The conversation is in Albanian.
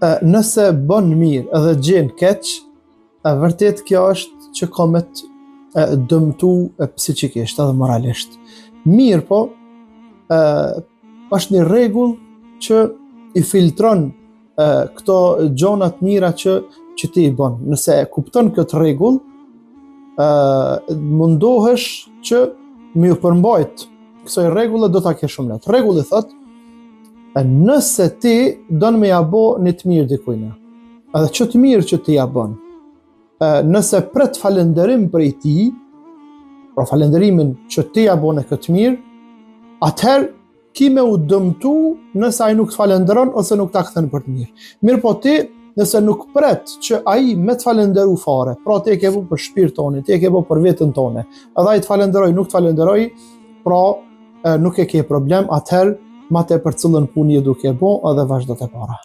Nëse bën mirë edhe gjen keq, vërtet kjo është që ka me të dëmtu psiqikisht edhe moralisht. Mirëpo, është një rregull që i filtron këto gjona të mira që që ti i bën. Nëse e kupton këtë rregull, mundohesh që me ju përmbajt kësaj rregulle do ta kesh shumë lehtë. Rregulli thot, nëse ti don me ja bo një të mirë dikujna, edhe që të mirë që ti ja bën, nëse pret falënderim prej tij, pra falënderimin që ti ja bone këtë mirë, atëherë ki me u dëmtu nëse ai nuk të falënderon ose nuk ta kthen për të mirë. Mirëpo ti, nëse nuk pret që ai me të falënderu fare, pra ti e ke bo për shpirt tonin, ti e ke bo për veten tone, edhe ai të falënderoi, nuk të falënderoi, pra nuk e ke problem, atëherë ma tepër cilën punë je duke bo edhe vazhdo të para.